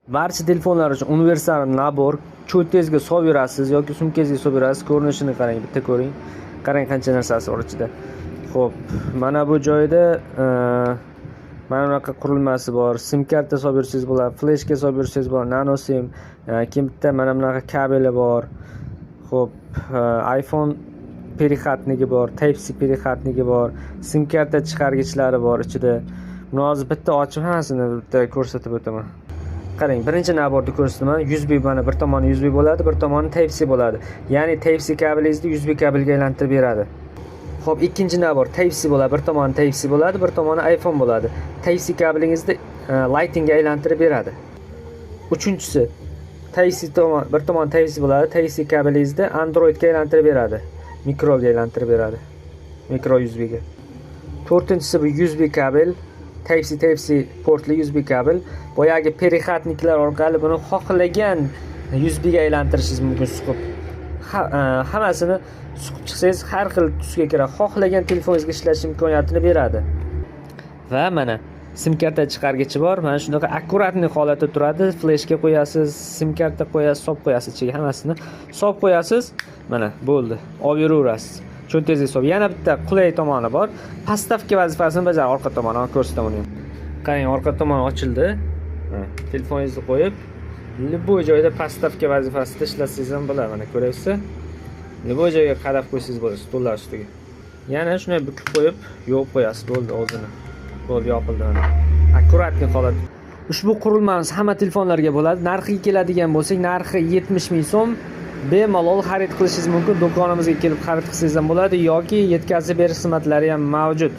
Barcha telefonlar uchun universal набор. Cho'ntagingizga solib yurasiz yoki sumkangizga solib yurasiz. Ko'rinishini qarang, bitta ko'ring. Qarang, qancha narsasi bor ichida. Xo'p, mana bu joyda mana bunaqa qurilmasi bor. Sim karta solib yursangiz bo'ladi, fleshka solib yursangiz bo'ladi, nano sim, keyin bitta mana bunaqa kabeli bor. Xo'p, iPhone переходник i bor, Type C переходник i bor, sim karta chiqargichlari bor ichida. Buni hozir bitta ochib, hammasini bitta ko'rsatib o'taman. Qarang, birinchi набор ni ko'rsataman. USB, mana bir tomoni USB bo'ladi, bir tomoni Type C bo'ladi. Ya'ni Type C kabelingizni USB kabelga aylantirib beradi. Xo'p, ikkinchi набор Type C bo'ladi, bir tomoni Type C bo'ladi, bir tomoni iPhone bo'ladi. Type C kabelingizni Lightningga aylantirib beradi. Uchinchisi Type C tomon, bir tomoni Type C bo'ladi, Type C kabelingizni Androidga aylantirib beradi. Mikroga aylantirib beradi. Mikro USBga. To'rtinchisi bu USB kabel, Type C, Type C portli USB kabel. Boyagi переходник lar orqali buni xohlagan USB ga aylantirishingiz mumkin suqib. Hammasini suqib chiqsangiz, har xil tusga kiradi. Xohlagan telefoningizga ishlash imkoniyatini beradi. Va mana sim karta chiqargichi bor. Mana shunaqa аккуратный holatda turadi. Fleshka qo'yasiz, sim karta qo'yasiz, solib qo'yasiz ichiga, hammasini solib qo'yasiz. Mana, bo'ldi. Olib yuraverasiz. Cho'ntagingizga solib. Yana bitta qulay tomoni bor. Подставка vazifasini bajaradi orqa tomoni, ko'rsataman uni ham. Qarang, orqa tomoni ochildi. Ha, telefoningizni qo'yib, любой joyda подставка vazifasida ishlatsangiz ham bo'ladi. Mana, ko'ryapsiz? Любой joyga qadab qo'ysangiz bo'ladi, stollar ustiga. Yana shunday bukib qo'yib, yopib qo'yasiz, bo'ldi og'zini. Bo'ldi, yopildi mana. Аккуратный holat. Ushbu qurilmamiz hamma telefonlarga bo'ladi. Narxiga keladigan bo'lsak, narxi 70 ming so'm. Bemalol xarid qilishingiz mumkin. Do'konimizga kelib xarid qilsangiz ham bo'ladi yoki yetkazib berish xizmatlari ham mavjud.